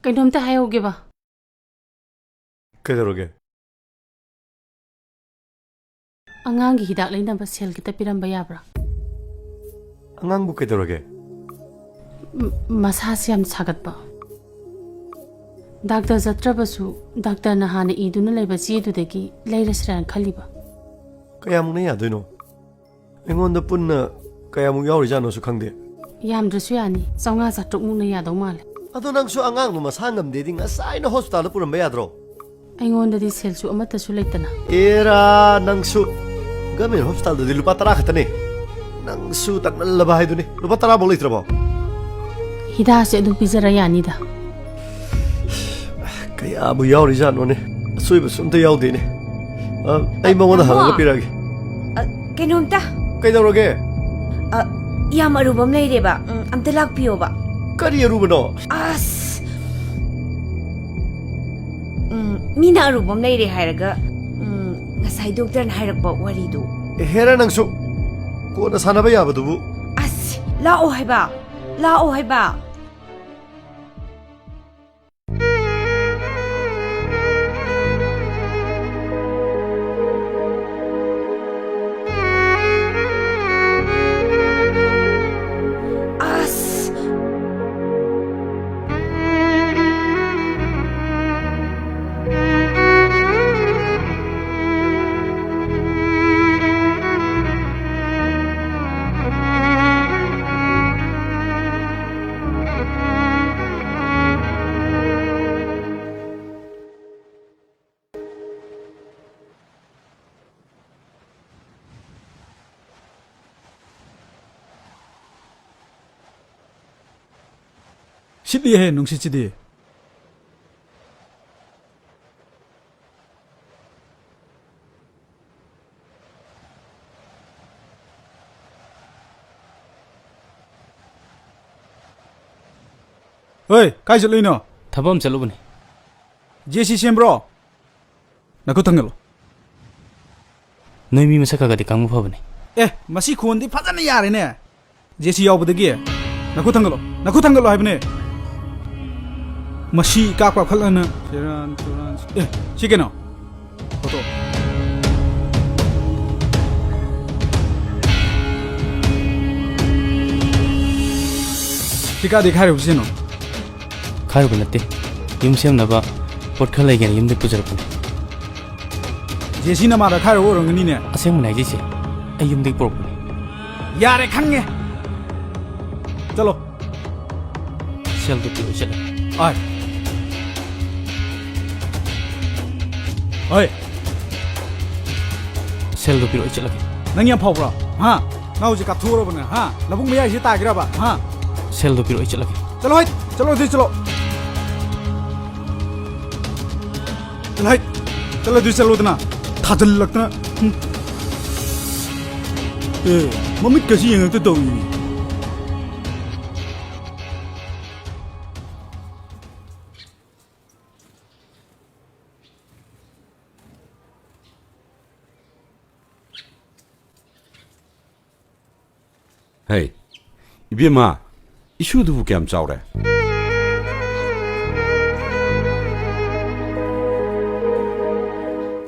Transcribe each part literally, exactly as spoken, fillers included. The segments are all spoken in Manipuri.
ꯀꯩꯅꯣꯝꯇ ꯍꯥꯏꯍꯧꯒꯦꯕ꯫ ꯀꯩꯗꯧꯔꯒꯦ? ꯑꯉꯥꯡꯒꯤ ꯍꯤꯗꯥꯛ ꯂꯩꯅꯕ ꯁꯦꯜ ꯈꯤꯇ ꯄꯤꯔꯝꯕ ꯌꯥꯕ꯭ꯔꯥ? ꯑꯉꯥꯡꯕꯨ ꯀꯩꯗꯧꯔꯒꯦ? ꯃ-, ꯃꯁꯥꯁꯦ ꯌꯥꯝ ꯁꯥꯒꯠꯄ꯫ ꯗꯥꯛꯇꯔ ꯆꯠꯇ꯭ꯔꯕꯁꯨ ꯗꯥꯛꯇꯔꯅ ꯍꯥꯟꯅ ꯏꯗꯨꯅ ꯂꯩꯕ ꯆꯦꯗꯨꯗꯒꯤ ꯂꯩꯔꯁꯤꯔꯥꯅ ꯈꯜꯂꯤꯕ꯫ ꯀꯌꯥꯃꯨꯛꯅ ꯌꯥꯗꯣꯏꯅꯣ? ꯑꯩꯉꯣꯟꯗ ꯄꯨꯟꯅ ꯀꯌꯥꯃꯨꯛ ꯌꯥꯎꯔꯤꯖꯥꯠꯅꯣꯁꯨ ꯈꯪꯗꯦ꯫ ꯌꯥꯝꯗ꯭ꯔꯁꯨ ꯌꯥꯅꯤ, ꯆꯥꯝꯃꯉꯥ ꯆꯥꯇ꯭ꯔꯨꯛꯃꯨꯛꯅ ꯌꯥꯗꯧ ꯃꯥꯜꯂꯦ꯫ ꯑꯗꯣ ꯅꯪꯁꯨ ꯑꯉꯥꯡꯗꯣ ꯃꯁꯥ ꯉꯝꯗꯦꯗꯤ ꯉꯁꯥꯏꯅ ꯍꯣꯁꯄꯤꯇꯥꯜꯗ ꯄꯨꯔꯝꯕ ꯌꯥꯗ꯭ꯔꯣ? ꯑꯩꯉꯣꯟꯗꯗꯤ ꯁꯦꯜꯁꯨ ꯑꯃꯠꯇꯁꯨ ꯂꯩꯇꯅ꯫ ꯑꯦꯔꯥ, ꯅꯪꯁꯨ꯫ ꯒꯚꯔꯟꯃꯦꯟ ꯍꯣꯁꯄꯤꯇꯥꯜꯗꯗꯤ ꯂꯨꯄꯥ ꯇꯔꯥ ꯈꯛꯇꯅꯦ꯫ ꯅꯪꯁꯨ ꯇꯟꯃꯜꯂꯕ ꯍꯥꯏꯗꯨꯅꯤ꯫ ꯂꯨꯄꯥ ꯇꯔꯥꯐꯧ ꯂꯩꯇ꯭ꯔꯕꯣ? ꯍꯤꯗꯥꯛꯁꯦ ꯑꯗꯨꯝ ꯄꯤꯖꯔ ꯌꯥꯅꯤꯗ꯫ ꯀꯌꯥꯕꯨ ꯌꯥꯎꯔꯤꯖꯥꯠꯅꯣꯅꯦ? ꯑꯁꯣꯏꯕꯁꯨ ꯑꯝꯇ ꯌꯥꯎꯗꯦꯅꯦ꯫ ꯑ, ꯑꯩ ꯃꯉꯣꯟꯗ ꯇꯥꯃꯣ꯫ ꯍꯪꯉꯒ ꯄꯤꯔꯛꯑꯒꯦ꯫ ꯑ, ꯀꯩꯅꯣꯝꯇ꯫ ꯀꯩꯗꯧꯔꯒꯦ? ꯑ, ꯌꯥꯝ ꯑꯔꯨꯕ ꯑꯃ ꯂꯩꯔꯦꯕ꯫ ꯎꯝ, ꯑꯝꯇ ꯂꯥꯛꯄꯤꯌꯣꯕ꯫ ꯀꯔꯤ ꯑꯔꯨꯕꯅꯣ? ꯑꯁ! ꯎꯝ, ꯃꯤꯅ ꯑꯔꯨꯕ ꯑꯃ ꯂꯩꯔꯦ ꯍꯥꯏꯔꯒ, ꯎꯝ, ꯉꯁꯥꯏ ꯗꯣꯛꯇꯔꯅ ꯍꯥꯏꯔꯛꯄ ꯋꯥꯔꯤꯗꯨ꯫ ꯑꯦ, ꯍꯦꯔꯥ ꯅꯪꯁꯨ! ꯀꯣꯟꯅ ꯁꯥꯟꯅꯕ ꯌꯥꯕꯗꯨꯕꯨ꯫ ꯑꯁ! ꯂꯥꯛꯑꯣ ꯍꯥꯏꯕ! ꯂꯥꯛꯑꯣ ꯍꯥꯏꯕ! ꯑꯁ! ꯁꯤꯠꯂꯤꯍꯦ ꯅꯨꯡꯁꯤꯠꯁꯤꯗꯤ꯫ ꯍꯣꯏ, ꯀꯥꯏ ꯆꯠꯂꯨꯏꯅꯣ? ꯊꯕꯛ ꯑꯃ ꯆꯠꯂꯨꯕꯅꯤ꯫ ꯖꯦ ꯁꯤ ꯁꯦꯝꯕ꯭ꯔꯣ? ꯅꯈꯨꯠ ꯊꯥꯡꯒꯠꯂꯣ꯫ ꯅꯣꯏ ꯃꯤ ꯃꯁꯛ ꯈꯔ ꯈꯔꯗꯤ ꯈꯪꯕ ꯐꯕꯅꯤ꯫ ꯑꯦ, ꯃꯁꯤ ꯈꯣꯟꯗꯤ ꯐꯖꯅ ꯌꯥꯔꯦꯅꯦ꯫ ꯖꯦ ꯁꯤ ꯌꯥꯎꯕꯗꯒꯤ꯫ ꯅꯈꯨꯠ ꯊꯥꯡꯒꯠꯂꯣ꯫ ꯅꯈꯨꯠ ꯊꯥꯡꯒꯠꯂꯣ ꯍꯥꯏꯕꯅꯦ꯫ ꯃꯁꯤ ꯏꯀꯥ ꯀꯥꯈꯠꯂꯅ ꯁꯦꯔꯥꯟ ꯇꯨꯔꯥꯟ꯫ ꯑꯦ, ꯁꯤ ꯀꯩꯅꯣ? ꯐꯣꯇꯣ꯫ ꯁꯤ ꯀꯥꯗꯤ ꯈꯥꯏꯔꯨꯕꯁꯤꯅꯣ? ꯈꯥꯏꯔꯨꯕ ꯅꯠꯇꯦ꯫ ꯌꯨꯝ ꯁꯦꯝꯅꯕ ꯄꯣꯠ ꯈꯔ ꯂꯩꯒꯦꯅ ꯌꯨꯝꯗꯒꯤ ꯄꯨꯖꯔꯛꯄꯅꯦ꯫ ꯖꯦꯁꯤ ꯅꯃꯥꯗ ꯈꯥꯏꯔꯨꯕ ꯑꯣꯏꯔꯝꯒꯅꯤꯅꯦ꯫ ꯑꯁꯦꯡꯕꯅꯦ ꯍꯥꯏꯖꯩꯁꯦ꯫ ꯑꯩ ꯌꯨꯝꯗꯒꯤ ꯄꯨꯔꯛꯄꯅꯦ꯫ ꯌꯥꯔꯦ, ꯈꯪꯉꯦ꯫ ꯆꯠꯂꯣ꯫ ꯁꯦꯜꯗꯨ ꯄꯤꯔꯛꯑꯣ, ꯆꯠꯂꯒꯦ꯫ ꯑꯣꯏ꯫ ꯑꯣꯏ꯫ ꯁꯦꯜꯗꯨ ꯄꯤꯔꯛꯑꯣ, ꯑꯩ ꯆꯠꯂꯒꯦ꯫ ꯅꯪ ꯌꯥꯝ ꯐꯥꯎꯕ꯭ꯔꯣ? ꯍꯥ? ꯅꯪ ꯍꯧꯖꯤꯛ ꯀꯥꯞꯊꯣꯛꯎꯔꯕꯅꯦ, ꯍꯥ? ꯂꯧꯕꯨꯛ ꯃꯌꯥꯏꯁꯤꯗ ꯇꯥꯒꯦꯔꯕ, ꯍꯥ? ꯁꯦꯜꯗꯨ ꯄꯤꯔꯛꯑꯣ, ꯑꯩ ꯆꯠꯂꯒꯦ꯫ ꯆꯠꯂꯣ ꯍꯩꯠ! ꯆꯠꯂꯣ ꯑꯗꯨꯗꯤ ꯆꯠꯂꯣ꯫ ꯆꯠꯂꯣ ꯍꯩꯠ! ꯆꯠꯂꯣ ꯑꯗꯨꯗꯤ ꯆꯠꯂꯣꯗꯅ꯫ ꯊꯥꯖꯤꯜꯂꯛꯇꯅ꯫ ꯍꯨꯝ꯫ ꯑꯦ, ꯃꯃꯤꯠꯀꯁꯤ ꯌꯦꯡꯉꯛꯇ ꯇꯧꯏꯅꯦ꯫ ꯍꯩ, ꯏꯕꯦꯝꯃ, ꯏꯁꯨꯗꯨꯕꯨ ꯀꯌꯥꯝ ꯆꯥꯎꯔꯦ?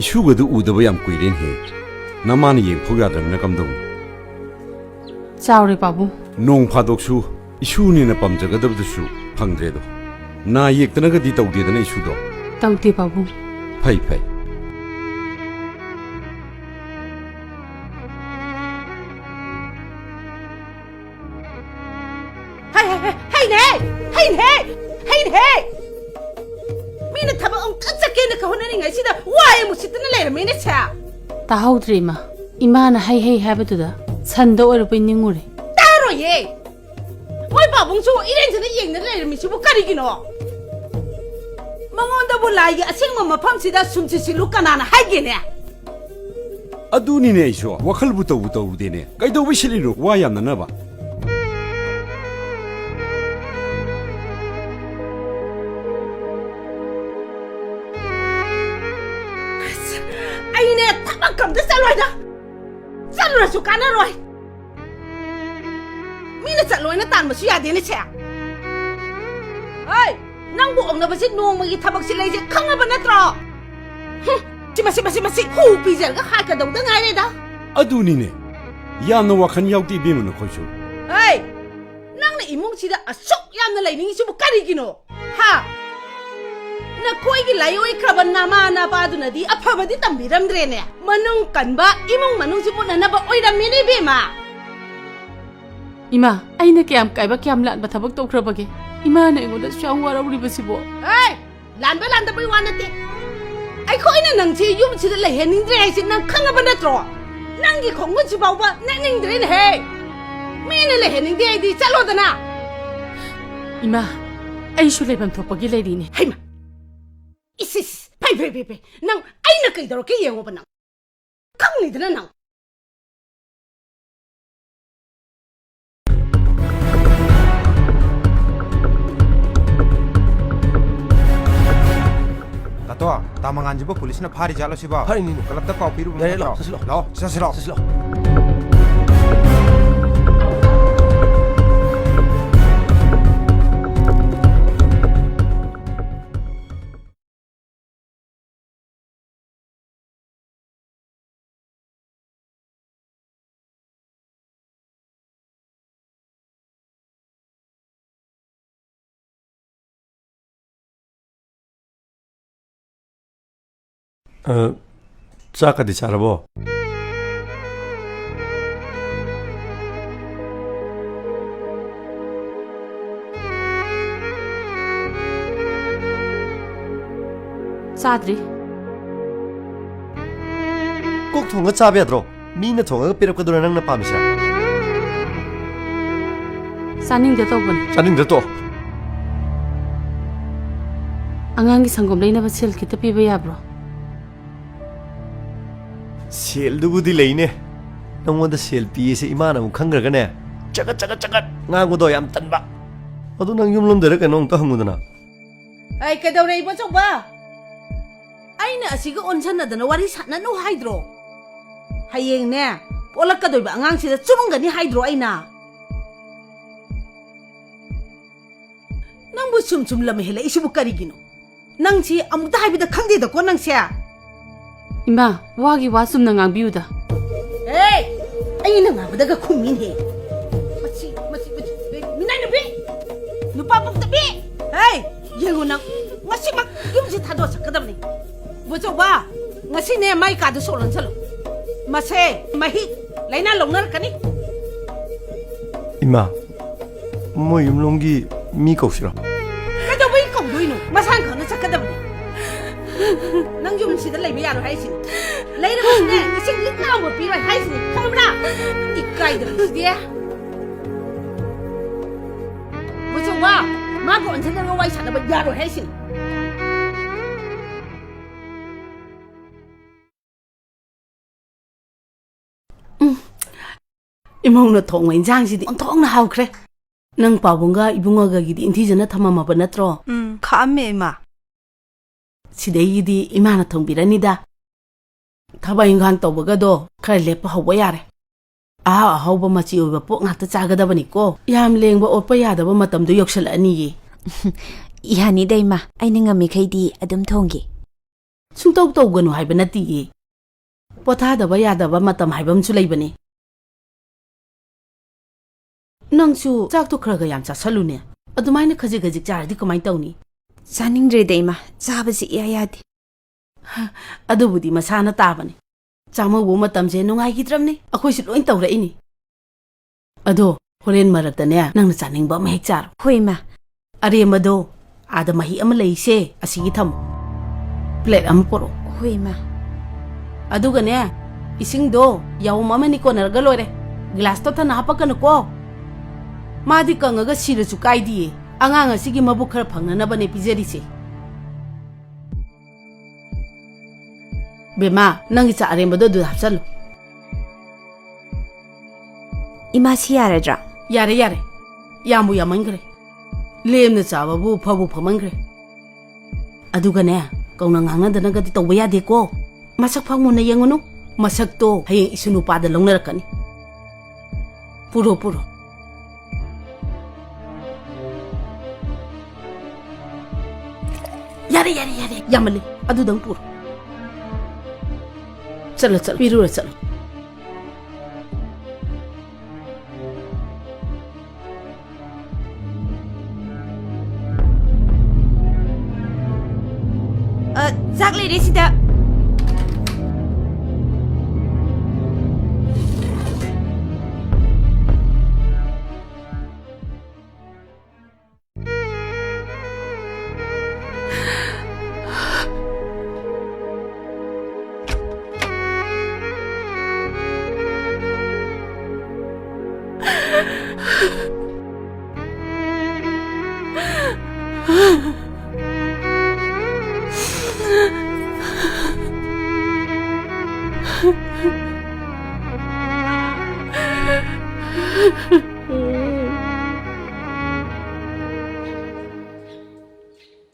ꯏꯁꯨꯒꯗꯨ ꯎꯗꯕ ꯌꯥꯝ ꯀꯨꯏꯔꯦꯅꯦꯍꯦ꯫ ꯅꯃꯥꯅ ꯌꯦꯡꯐꯧ ꯌꯥꯗ꯭ꯔꯕꯅꯤꯅ ꯀꯝꯗꯧꯅꯤ? ꯆꯥꯎꯔꯦ, ꯄꯥꯕꯨꯡ꯫ ꯅꯣꯡ ꯐꯥꯗꯣꯛꯁꯨ ꯏꯁꯨꯅꯦꯅ ꯄꯥꯝꯖꯒꯗꯕꯗꯨꯁꯨ ꯐꯪꯗ꯭ꯔꯦꯗꯣ꯫ ꯅꯥ ꯌꯦꯛꯇꯅꯒꯗꯤ ꯇꯧꯗꯦꯗꯅ ꯏꯁꯨꯗꯣ? ꯇꯧꯗꯦ, ꯄꯥꯕꯨꯡ꯫ ꯐꯩ, ꯐꯩ꯫ ꯍꯩ, ꯍꯩ, ꯍꯩ, ꯍꯩꯅꯦꯍꯦ! ꯍꯩꯅꯦꯍꯦ! ꯍꯩꯅꯦꯍꯦ! ꯃꯤꯅ ꯊꯕꯛ ꯑꯃꯨꯛꯇ ꯆꯠꯀꯦꯅ ꯈ ꯍꯣꯠꯅꯔꯤꯉꯩꯁꯤꯗ ꯋꯥꯏ ꯑꯃꯨꯛ ꯁꯤꯠꯇꯅ ꯂꯩꯔꯝꯃꯦꯅꯦ ꯁꯦ! ꯇꯥꯍꯧꯗ꯭ꯔꯦ, ꯏꯃꯥ꯫ ꯏꯃꯥꯅ ꯍꯩ ꯍꯩ ꯍꯥꯏꯕꯗꯨꯗ ꯁꯟꯗ ꯑꯣꯏꯔꯕꯣꯏ ꯅꯤꯡꯉꯨꯔꯦ꯫ ꯇꯥꯔꯣꯏꯌꯦ! ꯃꯣꯏ ꯄꯥꯕꯨꯡꯁꯨ ꯏꯔꯦꯟꯖꯅ ꯌꯦꯡꯗꯅ ꯂꯩꯔꯝꯃꯤꯁꯤꯕꯨ ꯀꯔꯤꯒꯤꯅꯣ? ꯃꯉꯣꯟꯗꯕꯨ ꯂꯥꯏꯒꯤ ꯑꯁꯦꯡꯕ ꯃꯐꯝꯁꯤꯗ ꯁꯨꯝ ꯁꯤꯠꯁꯤꯜꯂꯨ ꯀꯅꯥꯅ ꯍꯥꯏꯒꯦꯅꯦ? ꯑꯗꯨꯅꯤꯅꯦ, ꯑꯩꯁꯨ ꯋꯥꯈꯜꯕꯨ ꯇꯧꯕꯨ ꯇꯧꯔꯨꯗꯦꯅꯦ꯫ ꯀꯩꯗꯧꯕꯩ ꯁꯤꯠꯂꯤꯅꯣ? ꯋꯥ ꯌꯥꯝꯅꯅꯕ꯫ ꯑꯁ, ꯑꯩꯅꯦ ꯊꯕꯛ ꯑꯝꯇ ꯆꯠꯂꯣꯏꯗ꯫ ꯆꯠꯂꯨꯔꯁꯨ ꯀꯥꯟꯅꯔꯣꯏ꯫ ꯃꯤꯅ ꯆꯠꯂꯣꯏꯅ ꯇꯥꯟꯕꯁꯨ ꯌꯥꯗꯦꯅꯦ ꯁꯦ꯫ ꯍꯣꯏ, ꯅꯪ ꯄꯣꯛꯅꯕꯁꯦ ꯅꯣꯡꯃꯒꯤ ꯊꯕꯛꯁꯤ ꯂꯩꯁꯦ ꯈꯪꯉꯕ ꯅꯠꯇ꯭ꯔꯣ? ꯍꯨꯝ, ꯁꯤ ꯃꯁꯤ, ꯃꯁꯤ, ꯃꯁꯤ ꯍꯨ ꯄꯤꯖꯔꯒ ꯍꯥꯠꯀꯗꯧꯗ ꯉꯥꯏꯔꯦꯗ꯫ ꯑꯗꯨꯅꯤꯅꯦ, ꯌꯥꯝꯅ ꯋꯥꯈꯜ ꯌꯥꯎꯗꯦ ꯏꯕꯦꯝꯃ ꯅꯈꯣꯏꯁꯨ꯫ ꯑꯩ, ꯅꯪꯅ ꯏꯃꯨꯡꯁꯤꯗ ꯑꯁꯨꯛ ꯌꯥꯝꯅ ꯂꯩꯅꯤꯡꯉꯤꯁꯤꯕꯨ ꯀꯔꯤꯒꯤꯅꯣ? ꯍꯥ? ꯅꯈꯣꯏꯒꯤ ꯂꯥꯏꯑꯣꯏꯈ꯭ꯔꯕ ꯅꯃꯥ ꯅꯄꯥꯗꯨꯅꯗꯤ ꯑꯐꯕꯗꯤ ꯇꯝꯕꯤꯔꯝꯗ꯭ꯔꯦꯅꯦ꯫ ꯃꯅꯨꯡ ꯀꯟꯕ ꯏꯃꯨꯡ ꯃꯅꯨꯡꯁꯤ ꯃꯨꯠꯅꯅꯕ ꯑꯣꯏꯔꯝꯃꯤꯅꯦ ꯏꯕꯦꯝꯃ꯫ ꯏꯃꯥ, ꯑꯩꯅ ꯀꯌꯥꯝ ꯀꯥꯏꯕ, ꯀꯌꯥꯝ ꯂꯥꯟꯕ ꯊꯕꯛ ꯇꯧꯈ꯭ꯔꯕꯒꯦ? ꯏꯃꯥꯅ ꯑꯩꯉꯣꯟꯗ ꯁꯨꯛꯌꯥꯝ ꯋꯥꯔꯧꯔꯤꯕꯁꯤꯕꯣ? ꯑꯦ! ꯂꯥꯟꯕ ꯂꯥꯟꯗꯕꯩ ꯋꯥ ꯅꯠꯇꯦ꯫ ꯑꯩꯈꯣꯏꯅ ꯅꯪꯁꯤ ꯌꯨꯝꯁꯤꯗ ꯂꯩꯍꯟꯅꯤꯡꯗ꯭ꯔꯦ ꯍꯥꯏꯁꯤ ꯅꯪ ꯈꯪꯉꯕ ꯅꯠꯇ꯭ꯔꯣ? ꯅꯪꯒꯤ ꯈꯣꯡꯒꯨꯟꯁꯤ ꯐꯥꯎꯕ ꯅꯠꯅꯤꯡꯗ꯭ꯔꯦꯅꯦꯍꯦ꯫ ꯃꯤꯅ ꯂꯩꯍꯟꯅꯤꯡꯗꯦ ꯍꯥꯏꯗꯤ ꯆꯠꯂꯣꯗꯅ꯫ ꯏꯃꯥ, ꯑꯩꯁꯨ ꯂꯩꯐꯝ ꯊꯣꯛꯄꯒꯤ ꯂꯩꯔꯤꯅꯦ꯫ ꯍꯩꯃꯥ! ꯏꯁ, ꯏꯁ, ꯐꯩ, ꯐꯩ, ꯐꯩ, ꯐꯩ꯫ ꯅꯪ ꯑꯩꯅ ꯀꯩꯗꯧꯔꯛꯀꯦ ꯌꯦꯡꯉꯣꯕ ꯅꯪ꯫ ꯈꯪꯅꯤꯗꯅ ꯅꯪ꯫ ꯇꯥꯇꯣ, ꯇꯥ ꯃꯉꯥꯟꯁꯤꯕꯨ ꯄꯨꯂꯤꯁꯅ ꯐꯥꯔꯤ ꯖꯥꯠꯂꯣ ꯁꯤꯕꯣ? ꯐꯥꯔꯤꯅꯤꯅꯦ꯫ ꯀ꯭ꯂꯕꯇ ꯄꯥꯎ ꯄꯤꯔꯨꯕ ꯌꯥꯏꯌꯦ, ꯅꯠꯇ꯭ꯔꯣ? ꯂꯥꯛꯑꯣ, ꯆꯠꯁꯤꯜꯂꯣ꯫ ꯂꯥꯛꯑꯣ, ꯆꯠꯁꯤꯜꯂꯣ꯫ ꯆꯠꯁꯤꯜꯂꯣ꯫ ꯑ, ꯆꯥꯛꯀꯗꯤ ꯆꯥꯔꯕꯣ? ꯆꯥꯗ꯭ꯔꯤ꯫ ꯀꯣꯛ ꯊꯣꯡꯉ ꯆꯥꯕ ꯌꯥꯗ꯭ꯔꯣ? ꯃꯤꯅ ꯊꯣꯡꯉꯒ ꯄꯤꯔꯛꯄꯗꯨꯔ ꯅꯪꯅ ꯄꯥꯝꯃꯤꯁꯦ? ꯆꯥꯅꯤꯡꯗꯦ ꯇꯧꯕꯅꯤ꯫ ꯆꯥꯅꯤꯡꯗ꯭ꯔ ꯇꯣꯛꯑꯣ꯫ ꯑꯉꯥꯡꯒꯤ ꯁꯪꯒꯣꯝ ꯂꯩꯅꯕ ꯁꯦꯜ ꯈꯤꯇ ꯄꯤꯕ ꯌꯥꯕ꯭ꯔꯣ? ꯁꯦꯜꯗꯨꯕꯨꯗꯤ ꯂꯩꯅꯦ꯫ ꯅꯪꯉꯣꯟꯗ ꯁꯦꯜ ꯄꯤꯌꯦꯁꯦ ꯏꯃꯥꯅ ꯑꯃꯨꯛ ꯈꯪꯈ꯭ꯔꯒꯅꯦ, ꯆꯒꯠ, ꯆꯒꯠ, ꯆꯒꯠ ꯉꯥꯡꯕꯗꯣ ꯌꯥꯝ ꯇꯟꯕ꯫ ꯑꯗꯨ ꯅꯪ ꯌꯨꯝ ꯂꯣꯝꯗꯩꯔ ꯀꯩꯅꯣ ꯑꯃꯨꯛꯇ ꯍꯪꯉꯨꯗꯅ꯫ ꯑꯩ ꯀꯩꯗꯧꯔꯦ, ꯏꯕꯣꯆꯧꯕ? ꯑꯩꯅ ꯑꯁꯤꯒ ꯑꯣꯟꯁꯟꯅꯗꯅ ꯋꯥꯔꯤ ꯁꯥꯟꯅꯅꯨ ꯍꯥꯏꯗ꯭ꯔꯣ? ꯍꯌꯦꯡꯅꯦ, ꯄꯣꯛꯂꯛꯀꯗꯣꯏꯕ ꯑꯉꯥꯡꯁꯤꯗ ꯆꯨꯝꯒꯅꯤ ꯍꯥꯏꯗ꯭ꯔꯣ ꯑꯩꯅ? ꯅꯪ ꯁꯨꯝ ꯁꯨꯝ ꯂꯝ ꯍꯦꯜꯂꯛꯏꯁꯤꯕꯨ ꯀꯔꯤꯒꯤꯅꯣ? ꯅꯪꯁꯤ ꯑꯃꯨꯛꯇ ꯍꯥꯏꯕꯗ ꯈꯪꯗꯦꯗꯀꯣ ꯅꯪꯁꯦ꯫ ꯏꯃꯥ, ꯋꯥꯒꯤ ꯋꯥ ꯆꯨꯝꯅ ꯉꯥꯡꯕꯤꯌꯨꯗ꯫ ꯑꯦ, ꯑꯩꯅ ꯉꯥꯡꯕꯗꯒ ꯈꯨꯝꯃꯤꯅꯦ꯫ ꯃꯁꯤ, ꯃꯁꯤ, ꯃꯁꯤ, ꯃꯤꯅꯥꯏ ꯅꯨꯄꯤ! ꯅꯨꯄꯥ ꯄꯣꯛꯇꯕꯤ! ꯍꯦ, ꯌꯦꯡꯉꯨ ꯅꯪ, ꯉꯁꯤꯃꯛ ꯌꯨꯝꯁꯤ ꯊꯥꯗꯣꯛꯑ ꯆꯠꯀꯗꯕꯅꯤ꯫ ꯕꯣꯆꯧꯕ, ꯉꯁꯤꯅꯦ ꯃꯥꯏ ꯀꯥꯗ ꯁꯣꯛ ꯂꯣꯟꯁꯜꯂꯨ꯫ ꯃꯁꯦ ꯃꯍꯤꯛ ꯂꯥꯏꯅꯥ ꯂꯧꯅꯔꯛꯀꯅꯤ꯫ ꯏꯃꯥ, ꯃꯣꯏ ꯌꯨꯝꯂꯣꯝꯒꯤ ꯃꯤ ꯀꯧꯁꯤꯔꯣ? ꯀꯩꯗꯧꯕꯩ ꯀꯧꯗꯣꯏꯅꯣ? ꯃꯁꯥꯅ ꯈꯪꯅ ꯆꯠꯀꯗꯕꯅꯤ꯫ ꯅꯪ ꯌꯨꯝꯁꯤꯗ ꯂꯩꯕ ꯌꯥꯔꯣꯏ ꯍꯥꯏꯁꯤꯅꯤ꯫ ꯂꯩꯔꯒꯁꯨꯅꯦ, ꯏꯁꯤꯡ ꯂꯤꯛꯅ ꯑꯃ ꯄꯤꯔꯣꯏ ꯍꯥꯏꯁꯤꯅꯤ꯫ ꯈꯪꯕ꯭ꯔꯥ? ꯏꯀꯥꯏꯗꯕꯁꯤꯗꯤ꯫ ꯕꯨꯆꯧꯕ, ꯃꯥꯒ ꯑꯣꯟꯁꯤꯟꯅꯔꯒ ꯋꯥꯔꯤ ꯁꯥꯟꯅꯕ ꯌꯥꯔꯣꯏ ꯍꯥꯏꯁꯤꯅꯤ꯫ ꯎꯝ꯫ ꯏꯃꯧꯅ ꯊꯣꯡꯕ ꯏꯟꯖꯥꯡꯁꯤꯗꯤ ꯑꯣꯟꯊꯣꯛꯅ ꯍꯥꯎꯈ꯭ꯔꯦ꯫ ꯅꯪ ꯄꯥꯕꯨꯡꯒ ꯏꯕꯨꯡꯉꯣꯒꯒꯤꯗꯤ ꯏꯟꯊꯤꯖꯅ ꯊꯝꯃꯝꯃꯕ ꯅꯠꯇ꯭ꯔꯣ? ꯎꯝ, ꯈꯥꯛꯑꯝꯃꯦ, ꯏꯃꯥ꯫ ꯁꯤꯗꯩꯒꯤꯗꯤ ꯏꯃꯥꯅ ꯊꯣꯡꯕꯤꯔꯅꯤꯗ꯫ ꯊꯕꯛ ꯏꯟꯈꯥꯡ ꯇꯧꯕꯒꯗꯣ ꯈꯔ ꯂꯦꯞꯄ ꯍꯧꯕ ꯌꯥꯔꯦ꯫ ꯑꯍꯥꯎ ꯑꯍꯥꯎꯕ ꯃꯆꯤ ꯑꯣꯏꯕ ꯄꯣꯠ ꯉꯥꯛꯇ ꯆꯥꯒꯗꯕꯅꯤꯀꯣ꯫ ꯌꯥꯝ ꯂꯦꯡꯕ ꯑꯣꯠꯄ ꯌꯥꯗꯕ ꯃꯇꯝꯗꯣ ꯌꯧꯁꯜꯂꯛꯑꯅꯤꯌꯦ꯫ ꯌꯥꯅꯤꯗ, ꯏꯃꯥ꯫ ꯑꯩꯅ ꯉꯝꯃꯤꯈꯩꯗꯤ ꯑꯗꯨꯝ ꯊꯣꯡꯒꯦ꯫ ꯁꯨꯡꯇꯧ ꯇꯧꯒꯅꯨ ꯍꯥꯏꯕ ꯅꯠꯇꯤꯌꯦ꯫ ꯄꯣꯊꯥꯗꯕ ꯌꯥꯗꯕ ꯃꯇꯝ ꯍꯥꯏꯕ ꯑꯃꯁꯨ ꯂꯩꯕꯅꯤ꯫ ꯅꯪꯁꯨ ꯆꯥꯛꯇꯣ ꯈꯔ ꯈꯔ ꯌꯥꯝ ꯆꯥꯁꯜꯂꯨꯅꯦ꯫ ꯑꯗꯨꯃꯥꯏꯅ ꯈꯖꯤꯛ ꯈꯖꯤꯛ ꯆꯥꯔꯗꯤ ꯀꯃꯥꯏꯅ ꯇꯧꯅꯤ? ꯆꯥꯅꯤꯡꯗ꯭ꯔꯦꯗ, ꯏꯃꯥ꯫ ꯆꯥꯕꯁꯤ ꯏꯌꯥ ꯌꯥꯗꯦ꯫ ꯑꯗꯨꯕꯨꯗꯤ ꯃꯁꯥꯅ ꯇꯥꯕꯅꯤ꯫ ꯆꯥꯃꯧꯕ ꯃꯇꯝꯁꯦ ꯅꯨꯡꯉꯥꯏꯈꯤꯗ꯭ꯔꯕꯅꯤ꯫ ꯑꯩꯈꯣꯏꯁꯨ ꯂꯣꯏ ꯇꯧꯔꯛꯏꯅꯤ꯫ ꯑꯗꯣ ꯍꯣꯔꯦꯟ ꯃꯔꯛꯇꯅꯦ, ꯅꯪꯅ ꯆꯥꯅꯤꯡꯕ ꯑꯃ ꯍꯦꯛ ꯆꯥꯔꯣ꯫ ꯍꯣꯏ, ꯏꯃꯥ꯫ ꯑꯔꯦꯝꯕꯗꯣ ꯑꯥꯗ ꯃꯍꯤ ꯑꯃ ꯂꯩꯁꯦ, ꯑꯁꯤꯒꯤ ꯊꯝꯃꯣ꯫ ꯄ꯭ꯂꯦꯠ ꯑꯃ ꯄꯣꯔꯛꯑꯣ꯫ ꯍꯣꯏ, ꯏꯃꯥ꯫ ꯑꯗꯨꯒꯅꯦ, ꯏꯁꯤꯡꯗꯣ ꯌꯥꯎꯝ ꯑꯃꯅꯤ ꯀꯣꯟꯅꯔꯒ ꯂꯣꯏꯔꯦ꯫ ꯒꯤꯂꯥꯁꯇꯣ ꯊꯟꯅ ꯍꯥꯞꯄꯛꯀꯅꯨꯀꯣ꯫ ꯃꯥꯗꯤ ꯀꯪꯉꯒ ꯁꯤꯔꯁꯨ ꯀꯥꯏꯗꯤꯌꯦ꯫ ꯑꯉꯥꯡ ꯑꯁꯤꯒꯤ ꯃꯕꯨꯛ ꯈꯔ ꯐꯪꯅꯅꯕꯅꯦ ꯄꯤꯖꯔꯤꯁꯦ꯫ ꯕꯦꯝꯃ, ꯅꯪꯒꯤ ꯆꯥꯛ ꯑꯔꯦꯝꯕꯗꯣ ꯑꯗꯨꯗ ꯍꯥꯞꯆꯜꯂꯨ꯫ ꯏꯃꯥ, ꯁꯤ ꯌꯥꯔꯗ꯭ꯔꯥ? ꯌꯥꯔꯦ, ꯌꯥꯔꯦ꯫ ꯌꯥꯝꯕꯨ ꯌꯥꯝꯃꯟꯈ꯭ꯔꯦ꯫ ꯂꯦꯝꯅ ꯆꯥꯕꯕꯨ ꯐꯕꯨ ꯐꯃꯟꯈ꯭ꯔꯦ꯫ ꯑꯗꯨꯒꯅꯦ, ꯀꯧꯅ ꯉꯥꯡꯅꯗꯅꯒꯗꯤ ꯇꯧꯕ ꯌꯥꯗꯦꯀꯣ꯫ ꯃꯁꯛ ꯐꯥꯎ ꯃꯨꯟꯅ ꯌꯦꯡꯉꯨꯅꯨ꯫ ꯃꯁꯛꯇꯣ ꯍꯌꯦꯡ ꯏꯁꯨ ꯅꯨꯄꯥꯗ ꯂꯧꯅꯔꯛꯀꯅꯤ꯫ ꯄꯨꯔꯣ, ꯄꯨꯔꯣ꯫ ꯌꯥꯔꯦ, ꯌꯥꯔꯦ, ꯌꯥꯔꯦ, ꯌꯥꯝꯃꯜꯂꯦ꯫ ꯑꯗꯨꯗꯪ ꯄꯨꯔꯣ꯫ ꯆꯠꯂꯣ, ꯆꯠꯂꯣ, ꯄꯤꯔꯨꯔꯣ, ꯆꯠꯂꯣ꯫ ꯑ, ꯆꯥꯛ ꯂꯩꯔꯦ ꯁꯤꯗ꯫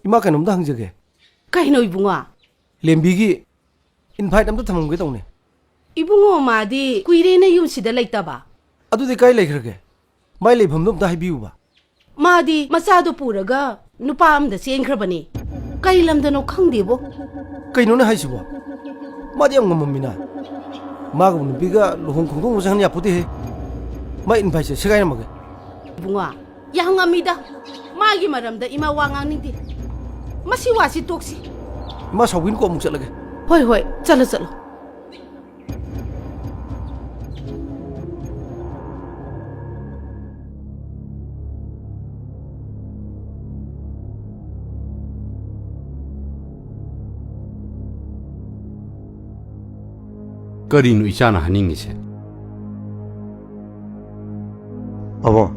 ꯏꯃꯥ, ꯀꯩꯅꯣꯝꯇ ꯍꯪꯖꯒꯦ꯫ ꯀꯩꯅꯣ ꯏꯕꯨꯡꯉꯣ? ꯂꯦꯝꯕꯤꯒꯤ invite ꯑꯝꯇ ꯊꯝꯃꯝꯒꯦ ꯇꯧꯅꯦ꯫ ꯏꯕꯨꯡꯉꯣ, ꯃꯥꯗꯤ ꯀꯨꯏꯔꯦꯅ ꯌꯨꯝꯁꯤꯗ ꯂꯩꯇꯕ꯫ ꯑꯗꯨꯗꯤ ꯀꯥꯏ ꯂꯩꯈ꯭ꯔꯒꯦ? ꯃꯥꯏ ꯂꯩꯐꯝꯗꯣ ꯑꯝꯇ ꯍꯥꯏꯕꯤꯌꯨꯕ꯫ ꯃꯥꯗꯤ ꯃꯆꯥꯗꯣ ꯄꯨꯔꯒ ꯅꯨꯄꯥ ꯑꯃꯗ ꯆꯦꯟꯈ꯭ꯔꯕꯅꯦ꯫ ꯀꯩ ꯂꯝꯗꯅꯣ ꯈꯪꯗꯦꯕꯣ꯫ ꯀꯩꯅꯣꯅꯦ ꯍꯥꯏꯁꯤꯕꯣ? ꯃꯥꯗꯤ ꯌꯥꯝ ꯉꯝꯃꯝꯃꯤꯅ꯫ ꯃꯥꯒꯨꯝꯕ ꯅꯨꯄꯤꯒ ꯂꯨꯍꯣꯡ ꯈꯣꯡꯗꯣꯡꯕ ꯆꯪꯍꯟ ꯌꯥꯄꯣꯠꯇꯦꯍꯦ꯫ ꯃꯥꯏ inviteꯁꯦ ꯁꯦꯒꯥꯏꯔꯝꯃꯒꯦ꯫ ꯏꯕꯨꯡꯉꯣ, ꯌꯥꯝ ꯉꯝꯃꯤꯗ꯫ ꯃꯥꯒꯤ ꯃꯔꯝꯗ ꯏꯃꯥ ꯋꯥ ꯉꯥꯡꯅꯤꯡꯗꯦ꯫ ꯃꯁꯤ ꯋꯥꯁꯤ ꯇꯣꯛꯁꯤ꯫ ꯏꯃꯥ ꯁꯥꯎꯕꯤꯅꯨꯀꯣ, ꯑꯃꯨꯛ ꯆꯠꯂꯒꯦ꯫ ꯍꯣꯏ, ꯍꯣꯏ, ꯆꯠꯂꯣ, ꯆꯠꯂꯣ꯫ ꯀꯔꯤꯅꯣ ꯏꯆꯥꯅ ꯍꯥꯏꯅꯤꯡꯉꯤꯁꯦ? ꯄꯥꯕꯨꯡ,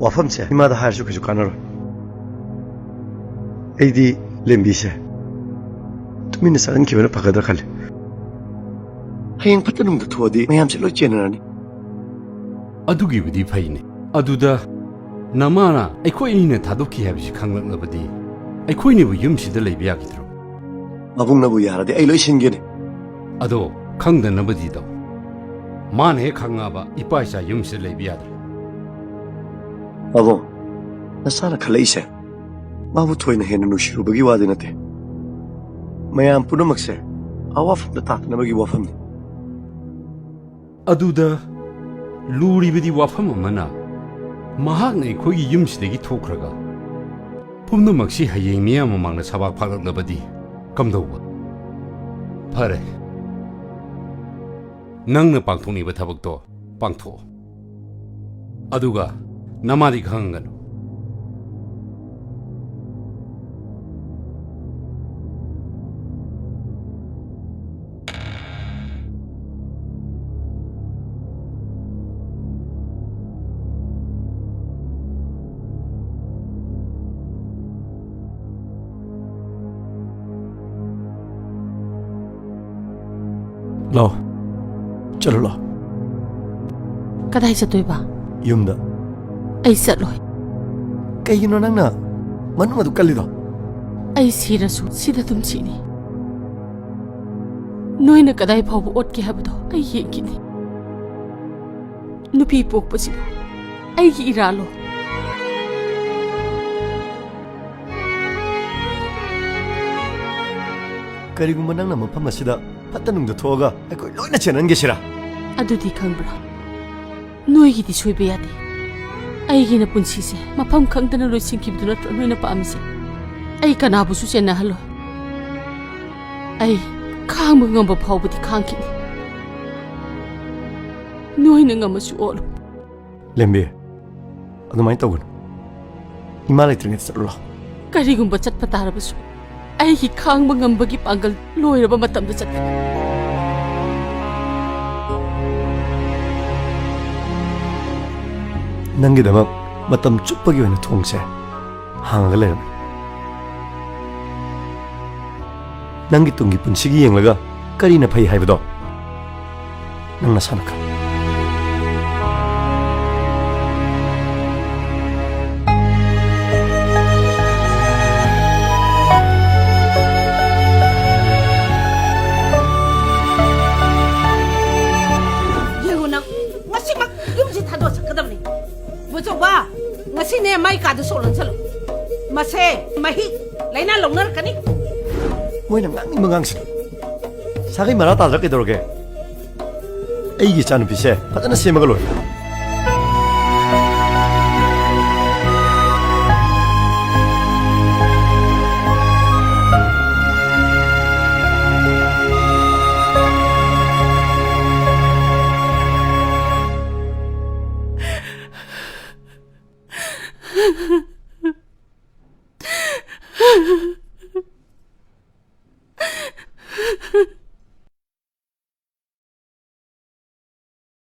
ꯋꯥꯐꯝꯁꯦ ꯏꯃꯥꯗ ꯍꯥꯏꯔꯁꯨ ꯀꯩꯁꯨ ꯀꯥꯟꯅꯔꯣꯏ꯫ ꯑꯩꯗꯤ ꯂꯦꯝꯕꯤꯁꯦ ꯇꯨꯃꯤꯟꯅ ꯆꯠꯍꯟꯈꯤꯕꯅ ꯐꯒꯗ꯭ꯔꯥ ꯈꯜꯂꯤ꯫ ꯍꯌꯦꯡ ꯐꯠꯇ ꯅꯨꯡꯗ ꯊꯣꯛꯑꯗꯤ ꯃꯌꯥꯝꯁꯦ ꯂꯣꯏ ꯆꯦꯟꯅꯔꯅꯤ꯫ ꯑꯗꯨꯒꯤꯕꯨꯗꯤ ꯐꯩꯅꯦ꯫ ꯑꯗꯨꯗ ꯅꯃꯥꯅ ꯑꯩꯈꯣꯏ ꯑꯅꯤꯅ ꯊꯥꯗꯣꯛꯈꯤ ꯍꯥꯏꯕꯁꯤ ꯈꯪꯂꯛꯂꯕꯗꯤ ꯑꯩꯈꯣꯏꯅꯤꯕꯨ ꯌꯨꯝꯁꯤꯗ ꯂꯩꯕ ꯌꯥꯈꯤꯗ꯭ꯔꯣ? ꯃꯕꯨꯡꯅꯕꯨ ꯌꯥꯔꯗꯤ ꯑꯩ ꯂꯣꯏ ꯁꯤꯟꯒꯦꯅꯦ꯫ ꯑꯗꯣ ꯈꯪꯗꯅꯕꯗꯤ ꯇꯧ꯫ ꯃꯥꯅ ꯍꯦꯛ ꯈꯪꯉꯛꯑꯕ ꯏꯄꯥ ꯏꯆꯥ ꯌꯨꯝꯁꯤꯗ ꯂꯩꯕ ꯌꯥꯗ꯭ꯔꯦ꯫ ꯃꯕꯨꯡ, ꯅꯆꯥꯅ ꯈꯜꯂꯛꯏꯁꯦ ꯃꯥꯕꯨ ꯊꯣꯏꯅ ꯍꯦꯟꯅ ꯅꯨꯡꯁꯤꯔꯨꯕꯒꯤ ꯋꯥꯗꯤ ꯅꯠꯇꯦ꯫ ꯃꯌꯥꯝ ꯄꯨꯝꯅꯃꯛꯁꯦ ꯑꯋꯥꯐꯝꯗ ꯇꯥꯗꯅꯕꯒꯤ ꯋꯥꯐꯝꯅꯤ꯫ ꯑꯗꯨꯗ ꯂꯨꯔꯤꯕꯗꯤ ꯋꯥꯐꯝ ꯑꯃꯅ, ꯃꯍꯥꯛꯅ ꯑꯩꯈꯣꯏꯒꯤ ꯌꯨꯝꯁꯤꯗꯒꯤ ꯊꯣꯛꯈ꯭ꯔꯒ ꯄꯨꯝꯅꯃꯛꯁꯤ ꯍꯌꯦꯡ ꯃꯤꯌꯥꯝ ꯃꯃꯥꯡꯗ ꯁꯕꯥꯛ ꯐꯥꯛꯂꯛꯂꯕꯗꯤ ꯀꯝꯗꯧꯕ? ꯐꯔꯦ, ꯅꯪꯅ ꯄꯥꯡꯊꯣꯛꯅꯤꯡꯕ ꯊꯕꯛꯇꯣ ꯄꯥꯡꯊꯣꯛꯑꯣ꯫ ꯑꯗꯨꯒ ꯅꯃꯥꯗꯤ ꯈꯪꯍꯟꯒꯅꯨ꯫ ꯂꯥꯛꯑꯣ, ꯆꯠꯂꯨ ꯂꯥꯛꯑꯣ꯫ ꯀꯗꯥꯏ ꯆꯠꯇꯣꯏꯕ? ꯌꯨꯝꯗ꯫ ꯑꯩ ꯆꯠꯂꯣꯏ꯫ ꯀꯩꯒꯤꯅꯣ ꯅꯪꯅ ꯃꯅꯨꯡ ꯑꯗꯨ ꯀꯜꯂꯤꯗꯣ? ꯑꯩ ꯁꯤꯔꯁꯨ ꯁꯤꯗ ꯑꯗꯨꯝ ꯁꯤꯅꯤ꯫ ꯅꯣꯏꯅ ꯀꯗꯥꯏ ꯐꯥꯎꯕ ꯑꯣꯠꯀꯦ ꯍꯥꯏꯕꯗꯣ ꯑꯩ ꯌꯦꯡꯈꯤꯅꯤ꯫ ꯅꯨꯄꯤ ꯄꯣꯛꯄꯁꯤꯕꯨ ꯑꯩꯒꯤ ꯏꯔꯥꯜꯂꯣ? ꯀꯔꯤꯒꯨꯝꯕ ꯅꯪꯅ ꯃꯐꯝ ꯑꯁꯤꯗ ꯐꯠꯇ ꯅꯨꯡꯗ ꯊꯣꯛꯑꯒ ꯑꯩꯈꯣꯏ ꯂꯣꯏꯅ ꯆꯦꯟꯍꯟꯒꯦ ꯁꯤꯔꯥ? ꯑꯗꯨꯗꯤ ꯈꯪꯕ꯭ꯔꯥ, ꯅꯣꯏꯒꯤꯗꯤ ꯁꯣꯏꯕ ꯌꯥꯗꯦ꯫ ꯑꯩꯒꯤꯅ ꯄꯨꯟꯁꯤꯁꯦ ꯃꯐꯝ ꯈꯪꯗꯅ ꯂꯣꯏꯁꯤꯟꯈꯤꯕꯗꯨ ꯅꯠꯇ꯭ꯔꯣ ꯅꯣꯏꯅ ꯄꯥꯝꯃꯤꯁꯦ? ꯑꯩ ꯀꯅꯥꯕꯨꯁꯨ ꯆꯦꯟꯅꯍꯜꯂꯣꯏ꯫ ꯑꯩ ꯈꯥꯡꯕ ꯉꯝꯕ ꯐꯥꯎꯕꯗꯤ ꯈꯥꯡꯈꯤꯅꯤ꯫ ꯅꯣꯏꯅ ꯉꯝꯃꯁꯨ ꯑꯣꯠꯂꯨ꯫ ꯂꯦꯝꯕꯤ, ꯑꯗꯨꯃꯥꯏꯅ ꯇꯧꯒꯅꯨ꯫ ꯏꯃꯥ ꯂꯩꯇ꯭ꯔꯤꯉꯩꯗ ꯆꯠꯂꯨ ꯂꯥꯎ꯫ ꯀꯔꯤꯒꯨꯝꯕ ꯆꯠꯄ ꯇꯥꯔꯕꯁꯨ, ꯑꯩꯒꯤ ꯈꯥꯡꯕ ꯉꯝꯕꯒꯤ ꯄꯥꯡꯒꯜ ꯂꯣꯏꯔꯕ ꯃꯇꯝꯗ ꯆꯠꯀꯅꯤ꯫ ꯅꯪꯒꯤꯗꯃꯛ ꯃꯇꯝ ꯆꯨꯞꯄꯒꯤ ꯑꯣꯏꯅ ꯊꯣꯡꯁꯦ ꯍꯥꯡꯉꯒ ꯂꯩꯔꯝꯃꯤ꯫ ꯅꯪꯒꯤ ꯇꯨꯡꯒꯤ ꯄꯨꯟꯁꯤꯒꯤ ꯌꯦꯡꯂꯒ ꯀꯔꯤꯅ ꯐꯩ ꯍꯥꯏꯕꯗꯣ ꯅꯪ ꯅꯁꯥꯅ ꯈꯪ꯫ ꯌꯦꯡꯉꯨ ꯅꯪ, ꯉꯁꯤꯃꯛ ꯌꯨꯝꯁꯤ ꯊꯥꯗꯣꯛꯑ ꯆꯠꯀꯗꯕꯅꯤ꯫ ꯕꯣꯆꯧꯕ, ꯉꯁꯤꯅꯦ ꯃꯥꯏ ꯀꯥꯗ ꯁꯣꯛ ꯂꯣꯟꯁꯜꯂꯨ꯫ ꯃꯁꯦ ꯃꯍꯤꯛ ꯂꯥꯏꯅꯥ ꯂꯧꯅꯔꯛꯀꯅꯤ꯫ ꯃꯣꯏꯅ ꯉꯥꯡꯅꯤꯡꯕ ꯉꯥꯡꯁꯤꯅꯨ꯫ ꯁꯥꯒꯩ ꯃꯔꯥ ꯇꯥꯗ꯭ꯔꯥ ꯀꯩꯗꯧꯔꯒꯦ? ꯑꯩꯒꯤ ꯏꯆꯥꯅꯨꯄꯤꯁꯦ ꯐꯖꯅ ꯁꯦꯝꯃꯒ ꯂꯣꯏꯔꯦ꯫